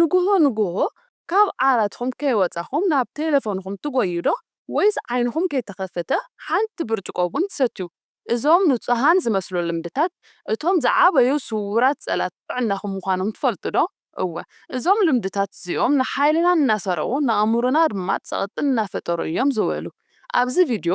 ንግሆ ንግሆ ካብ ዓራትኹም ከይወጻኹም ናብ ቴሌፎንኹም ትጎዩ ዶ? ወይስ ዓይንኹም ከይተኸፈተ ሓንቲ ብርጭቆ ቡን ትሰትዩ? እዞም ንጹሃን ዝመስሉ ልምድታት፣ እቶም ዝዓበዩ ስዉራት ጸላት ጥዕናኹም ምዃኖም ትፈልጡ ዶ? እወ፣ እዞም ልምድታት እዚኦም ንሓይልና እናሰረቑ፣ ንኣእምሮና ድማ ጸቕጢ እናፈጠሩ እዮም ዝውዕሉ። ኣብዚ ቪድዮ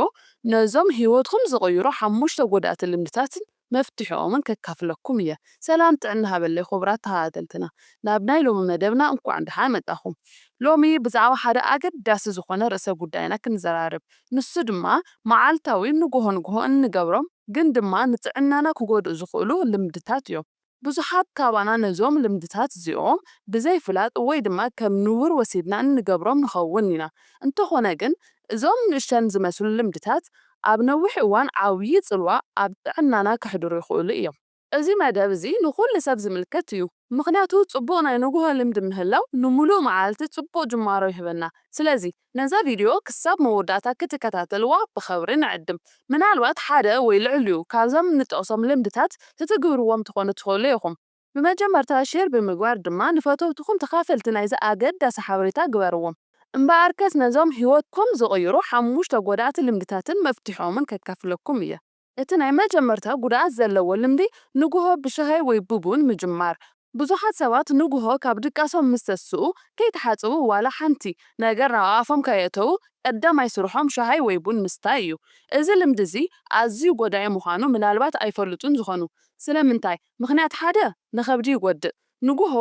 ነዞም ህይወትኩም ዝቕይሩ ሓሙሽተ ጎዳእቲ ልምድታትን መፍትሒኦምን ከካፍለኩም እየ። ሰላም ጥዕና ሃበለይ ክቡራት ተኸታተልትና፣ ናብ ናይ ሎሚ መደብና እንኳዕ ደሓን መጣኹም። ሎሚ ብዛዕባ ሓደ ኣገዳሲ ዝኾነ ርእሰ ጉዳይና ክንዘራረብ፣ ንሱ ድማ መዓልታዊ ንግሆ ንግሆ እንገብሮም ግን ድማ ንጥዕናና ክጎድኡ ዝኽእሉ ልምድታት እዮም። ብዙሓት ካባና ነዞም ልምድታት እዚኦም ብዘይፍላጥ ወይ ድማ ከም ንቡር ወሲድና እንገብሮም ንኸውን ኢና። እንተኾነ ግን፣ እዞም ንእሽተን ዝመስሉ ልምድታት ኣብ ነዊሕ እዋን ዓብዪ ጽልዋ ኣብ ጥዕናና ከሕድሩ ይኽእሉ እዮም። እዚ መደብ እዚ ንኹሉ ሰብ ዝምልከት እዩ፣ ምኽንያቱ ጽቡቕ ናይ ንግሆ ልምዲ ምህላው ንምሉእ መዓልቲ ጽቡቕ ጅማሮ ይህበና። ስለዚ፣ ነዛ ቪድዮ ክሳብ መወዳእታ ክትከታተልዋ ብኽብሪ ንዕድም። ምናልባት ሓደ ወይ ልዕሊኡ ካብዞም ንጠቕሶም ልምድታት ክትግብርዎም ትኾኑ ትኽእሉ ኢኹም። ብመጀመርታ ሼር ብምግባር ድማ ንፈተውትኹም ተኻፈልቲ ናይዚ ኣገዳሲ ሓበሬታ ግበርዎም። እምበኣርከስ ነዞም ህይወትኩም ዝቕይሩ ሓሙሽተ ጎዳእቲ ልምድታትን መፍትሒኦምን ከካፍለኩም እየ። እቲ ናይ መጀመርታ ጉድኣት ዘለዎ ልምዲ ንግሆ ብሻሂ ወይ ብቡን ምጅማር። ብዙሓት ሰባት ንግሆ ካብ ድቃሶም ምስ ተስኡ ከይተሓጽቡ ዋላ ሓንቲ ነገር ናብ ኣፎም ከየእተዉ ቀዳማይ ስርሖም ሻሂ ወይ ቡን ምስታይ እዩ። እዚ ልምዲ እዚ ኣዝዩ ጎዳኢ ምዃኑ ምናልባት ኣይፈልጡን ዝኾኑ። ስለምንታይ? ምኽንያት ሓደ፣ ንኸብዲ ይጎድእ። ንግሆ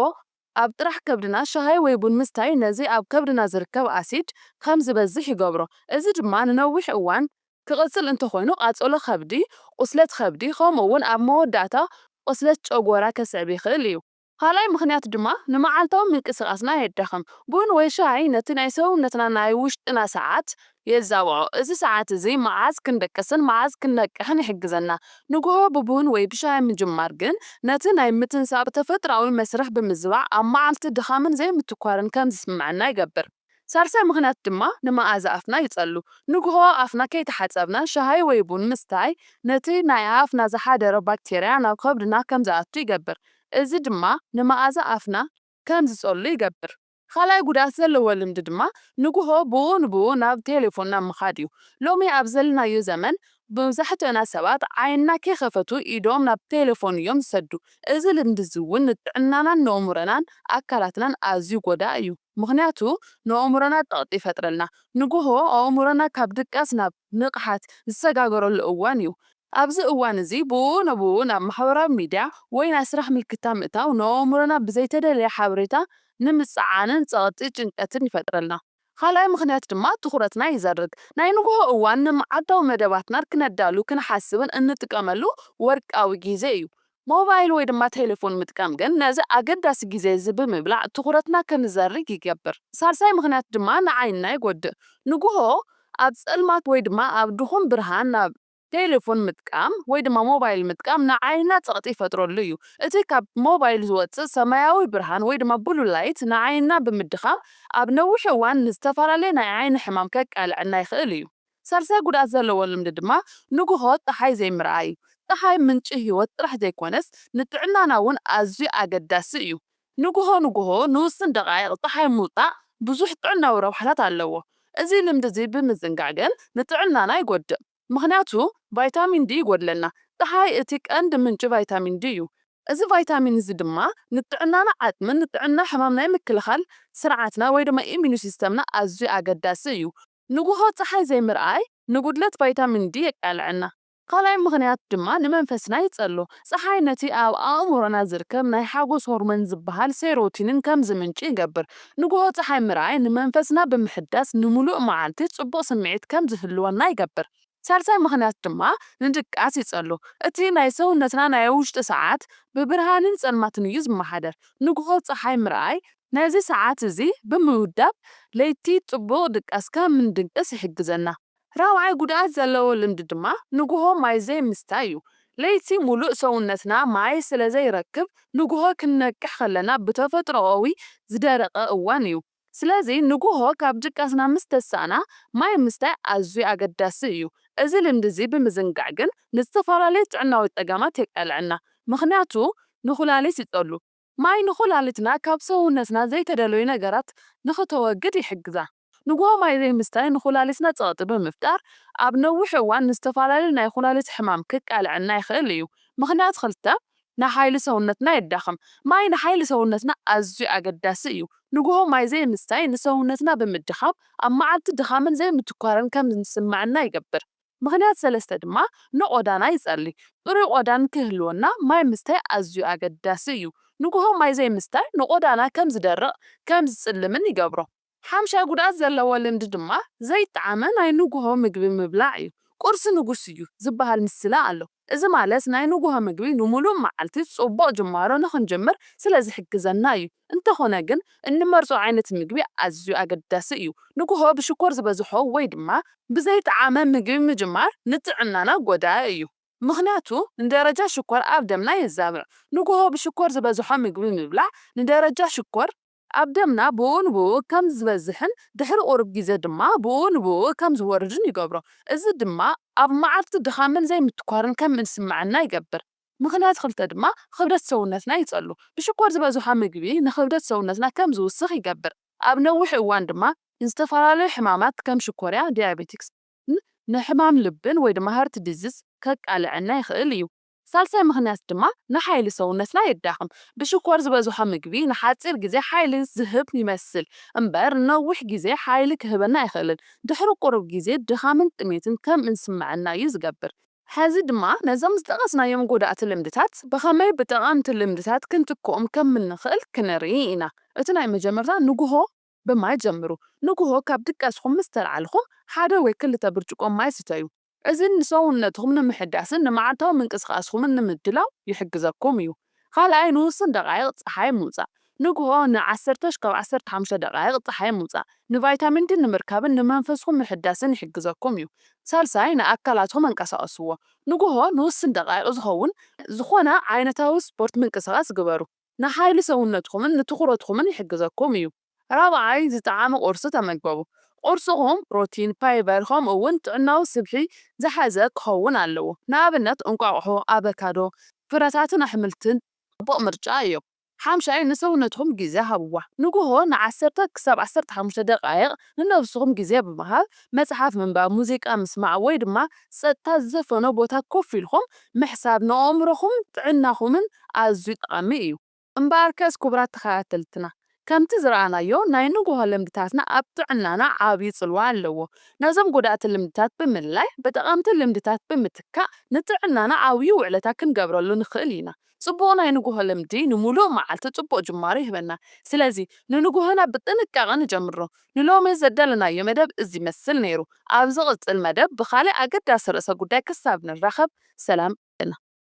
ኣብ ጥራሕ ከብድና ሻሂ ወይ ቡን ምስታይ ነዚ ኣብ ከብድና ዝርከብ ኣሲድ ከም ዝበዝሕ ይገብሮ። እዚ ድማ ንነዊሕ እዋን ክቕጽል እንተኾይኑ ቃጸሎ ከብዲ፣ ቁስለት ከብዲ፣ ከምኡ እውን ኣብ መወዳእታ ቁስለት ጨጎራ ከስዕብ ይኽእል እዩ። ካልኣይ ምኽንያት ድማ ንመዓልታዊ ምንቅስቓስና የዳኽም። ቡን ወይ ሻሂ ነቲ ናይ ሰውነትና ናይ ውሽጥና ሰዓት የዛብዖ። እዚ ሰዓት እዚ መዓዝ ክንደቅስን መዓዝ ክንነቅሕን ይሕግዘና። ንግሆ ብቡን ወይ ብሻሂ ምጅማር ግን ነቲ ናይ ምትንሳእ ተፈጥሮኣዊ መስርሕ ብምዝባዕ ኣብ መዓልቲ ድኻምን ዘይምትኳርን ከም ዝስምዐና ይገብር። ሳልሳይ ምኽንያት ድማ ንመኣዛ ኣፍና ይጸሉ። ንግሆ ኣፍና ከይተሓጸብና ሻሂ ወይ ቡን ምስታይ ነቲ ናይ ኣፍና ዝሓደረ ባክቴርያ ናብ ከብድና ከም ዝኣቱ ይገብር። እዚ ድማ ንመኣዛ ኣፍና ከም ዝጸሉ ይገብር። ካልኣይ ጉድኣት ዘለዎ ልምዲ ድማ ንግሆ ብኡ ንብኡ ናብ ቴሌፎንና ምኻድ እዩ። ሎሚ ኣብ ዘለናዮ ዘመን መብዛሕትኦና ሰባት ዓይንና ከይኸፈቱ ኢዶም ናብ ቴሌፎን እዮም ዝሰዱ። እዚ ልምዲ እዚ እውን ንጥዕናናን ንኣእምሮናን ኣካላትናን ኣዝዩ ጎዳኢ እዩ። ምኽንያቱ ንኣእምሮና ጸቕጢ ይፈጥረልና። ንግሆ ኣእምሮና ካብ ድቃስ ናብ ንቕሓት ዝሰጋገረሉ እዋን እዩ። ኣብዚ እዋን እዚ ብኡ ንብኡ ናብ ማሕበራዊ ሚድያ ወይ ናይ ስራሕ ምልክታ ምእታው ንኣእምሮና ብዘይተደለየ ሓበሬታ ንምጽዓንን ጸቕጢ ጭንቀትን ይፈጥረልና። ካልኣይ ምኽንያት ድማ ትኹረትና ይዘርግ። ናይ ንግሆ እዋን ንመዓልታዊ መደባትና ክነዳሉ ክንሓስብን እንጥቀመሉ ወርቃዊ ግዜ እዩ። ሞባይል ወይ ድማ ቴሌፎን ምጥቃም ግን ነዚ ኣገዳሲ ግዜ እዚ ብምብላዕ ትኹረትና ክንዘርግ ይገብር። ሳልሳይ ምኽንያት ድማ ንዓይንና ይጎድእ። ንግሆ ኣብ ጸልማት ወይ ድማ ኣብ ድኹም ብርሃን ናብ ቴሌፎን ምጥቃም ወይ ድማ ሞባይል ምጥቃም ንዓይንና ጸቕጢ ይፈጥረሉ እዩ። እቲ ካብ ሞባይል ዝወጽእ ሰማያዊ ብርሃን ወይ ድማ ብሉ ላይት ንዓይንና ብምድኻም ኣብ ነዊሕ እዋን ንዝተፈላለየ ናይ ዓይኒ ሕማም ከቃልዐና ይኽእል እዩ። ሳልሳይ ጉድኣት ዘለዎ ልምዲ ድማ ንግሆ ጸሓይ ዘይምርኣይ እዩ። ጸሓይ ምንጪ ህይወት ጥራሕ ዘይኮነስ ንጥዕናና እውን ኣዝዩ ኣገዳሲ እዩ። ንግሆ ንግሆ ንውሱን ደቓይቕ ጸሓይ ምውጻእ ብዙሕ ጥዕናዊ ረብሓታት ኣለዎ። እዚ ልምዲ እዚ ብምዝንጋዕ ግን ንጥዕናና ይጎድእ። ምኽንያቱ ቫይታሚን ዲ ይጎድለና። ጸሓይ እቲ ቀንዲ ምንጪ ቫይታሚን ዲ እዩ። እዚ ቫይታሚን እዚ ድማ ንጥዕናና ዓጽምን ንጥዕና ሕማም ናይ ምክልኻል ስርዓትና ወይ ድማ ኢሚኒ ሲስተምና ኣዝዩ ኣገዳሲ እዩ። ንግሆ ጸሓይ ዘይምርኣይ ንጉድለት ቫይታሚን ዲ የቃልዐና። ካልኣይ ምኽንያት ድማ ንመንፈስና ይጸሎ። ጸሓይ ነቲ ኣብ ኣእምሮና ዝርከብ ናይ ሓጎስ ሆርሞን ዝበሃል ሴሮቶኒን ከም ዝምንጭ ይገብር። ንግሆ ጸሓይ ምርኣይ ንመንፈስና ብምሕዳስ ንምሉእ መዓልቲ ጽቡቕ ስምዒት ከም ዝህልወና ይገብር። ሳልሳይ ምኽንያት ድማ ንድቃስ ይጸሉ። እቲ ናይ ሰውነትና ናይ ውሽጢ ሰዓት ብብርሃንን ጸልማትን እዩ ዝመሓደር። ንግሆ ጸሓይ ምርኣይ ነዚ ሰዓት እዚ ብምውዳብ ለይቲ ጽቡቕ ድቃስ ከም እንድቅስ ይሕግዘና። ራብዓይ ጉድኣት ዘለዎ ልምዲ ድማ ንግሆ ማይ ዘይምስታይ እዩ። ለይቲ ሙሉእ ሰውነትና ማይ ስለ ዘይረክብ ንግሆ ክንነቅሕ ከለና ብተፈጥሮኣዊ ዝደረቐ እዋን እዩ። ስለዚ ንግሆ ካብ ድቃስና ምስ ተሳእና ማይ ምስታይ ኣዝዩ ኣገዳሲ እዩ። እዚ ልምዲ እዚ ብምዝንጋዕ ግን ንዝተፈላለየ ጥዕናዊ ጸገማት የቃልዐና። ምኽንያቱ ንኩላሊት ይጸሉ። ማይ ንኹላሊትና ካብ ሰውነትና ዘይተደለዩ ነገራት ንኽተወግድ ይሕግዛ። ንግሆ ማይ ዘይምስታይ ንኹላሊትና ጸቕጢ ብምፍጣር፣ ኣብ ነዊሕ እዋን ንዝተፈላለዩ ናይ ኩላሊት ሕማም ክቃልዐና ይኽእል እዩ። ምኽንያት ክልተ፣ ንሓይሊ ሰውነትና የዳኽም። ማይ ንሓይሊ ሰውነትና ኣዝዩ ኣገዳሲ እዩ። ንግሆ ማይ ዘይምስታይ ንሰውነትና ብምድኻም፣ ኣብ መዓልቲ ድኻምን ዘይምትኳርን ከም ዝስምዓና ይገብር። ምኽንያት ሰለስተ ድማ፣ ንቆዳና ይጸሊ። ጥሩይ ቆዳን ክህልወና ማይ ምስታይ ኣዝዩ ኣገዳሲ እዩ። ንግሆ ማይ ዘይምስታይ ንቆዳና ከም ዝደርቕ፣ ከም ዝጽልምን ይገብሮ። ሓምሻይ ጉድኣት ዘለዎ ልምዲ ድማ ዘይጠዓመ ናይ ንግሆ ምግቢ ምብላዕ እዩ። ቁርሲ ንጉስ እዩ ዝበሃል ምስላ ኣሎ። እዚ ማለት ናይ ንግሆ ምግቢ ንምሉእ መዓልቲ ጽቡቕ ጅማሮ ንኽንጅምር ስለ ዝሕግዘና እዩ። እንተኾነ ግን እንመርጾ ዓይነት ምግቢ ኣዝዩ ኣገዳሲ እዩ። ንግሆ ብሽኮር ዝበዝሖ ወይ ድማ ብዘይጠዓመ ምግቢ ምጅማር ንጥዕናና ጎዳኢ እዩ። ምኽንያቱ ንደረጃ ሽኮር ኣብ ደምና የዛብዕ። ንግሆ ብሽኮር ዝበዝሖ ምግቢ ምብላዕ ንደረጃ ሽኮር ኣብ ደምና ብኡ ንብኡ ከም ዝበዝሕን ድሕሪ ቁሩብ ግዜ ድማ ብኡ ንብኡ ከም ዝወርድን ይገብሮ። እዚ ድማ ኣብ መዓልቲ ድኻምን ዘይምትኳርን ከም እንስምዐና ይገብር። ምኽንያት ክልተ ድማ ክብደት ሰውነትና ይጸሉ። ብሽኮር ዝበዝሖ ምግቢ ንክብደት ሰውነትና ከም ዝውስኽ ይገብር። ኣብ ነዊሕ እዋን ድማ ንዝተፈላለዩ ሕማማት ከም ሽኮርያ፣ ዲያቤቲክስ፣ ንሕማም ልብን ወይ ድማ ሃርት ዲዚዝ ከቃልዐና ይኽእል እዩ። ሳልሳይ ምኽንያት ድማ ንሓይሊ ሰውነትና የዳኽም። ብሽኮር ዝበዝሖ ምግቢ ንሓጺር ግዜ ሓይሊ ዝህብ ይመስል እምበር ንነዊሕ ግዜ ሓይሊ ክህበና ኣይኽእልን። ድሕሪ ቁሩብ ግዜ ድኻምን ጥሜትን ከም እንስምዐና እዩ ዝገብር። ሕዚ ድማ ነዞም ዝጠቐስናዮም ጎዳእቲ ልምድታት ብኸመይ ብጠቐምቲ ልምድታት ክንትክኦም ከም እንኽእል ክንርኢ ኢና። እቲ ናይ መጀመርታ ንግሆ ብማይ ጀምሩ። ንግሆ ካብ ድቃስኹም ምስ ተልዓልኹም ሓደ ወይ ክልተ ብርጭቆ ማይ ስተዩ። እዚ ንሰውነትኹም ንምሕዳስን ንመዓልታዊ ምንቅስቓስኹምን ንምድላው ይሕግዘኩም እዩ። ካልኣይ ንውሱን ደቓይቕ ጸሓይ ምውጻእ። ንግሆ ንዓሰርተ ክሳብ ዓሰርተ ሓሙሽተ ደቓይቕ ጸሓይ ምውጻእ ንቫይታሚን ዲ ንምርካብን ንመንፈስኩም ምሕዳስን ይሕግዘኩም እዩ። ሳልሳይ ንኣካላትኩም ኣንቀሳቕስዎ። ንግሆ ንውሱን ደቓይቕ ዝኸውን ዝኾነ ዓይነታዊ ስፖርት ምንቅስቓስ ግበሩ። ንሓይሊ ሰውነትኩምን ንትኹረትኩምን ይሕግዘኩም እዩ። ራብዓይ ዝጠዓመ ቁርሲ ተመገቡ። ቁርስኹም ፕሮቲን፣ ፋይበር ከምኡ እውን ጥዕናዊ ስብሒ ዝሓዘ ክኸውን ኣለዎ። ንኣብነት እንቋቑሖ፣ ኣቨካዶ፣ ፍረታትን ኣሕምልትን ጽቡቕ ምርጫ እዮም። ሓምሻይ ንሰውነትኹም ግዜ ሃብዋ። ንግሆ ንዓሰርተ ክሳብ ዓሰርተ ሓሙሽተ ደቓይቕ ንነብስኹም ግዜ ብምሃብ መጽሓፍ ምንባብ፣ ሙዚቃ ምስማዕ ወይ ድማ ጸጥታ ዝሰፈኖ ቦታ ኮፍ ኢልኩም ምሕሳብ ንኣእምሮኹምን ጥዕናኹምን ኣዝዩ ጠቓሚ እዩ። እምበኣርከስ ክቡራት ተኸታተልትና፣ ከምቲ ዝረኣናዮ ናይ ንግሆ ልምድታትና ኣብ ጥዕናና ዓብዪ ጽልዋ ኣለዎ። ነዞም ጎዳእቲ ልምድታት ብምልላይ ብጠቐምቲ ልምድታት ብምትካእ ንጥዕናና ዓብዪ ውዕለታ ክንገብረሉ ንኽእል ኢና። ጽቡቕ ናይ ንግሆ ልምዲ ንምሉእ መዓልቲ ጽቡቕ ጅማሮ ይህበና። ስለዚ ንንግሆና ብጥንቃቐ ንጀምሮ። ንሎሚ ዘዳለናዮ መደብ እዚ ይመስል ነይሩ። ኣብ ዝቕጽል መደብ ብኻልእ ኣገዳሲ ርእሰ ጉዳይ ክሳብ ንራኸብ ሰላም።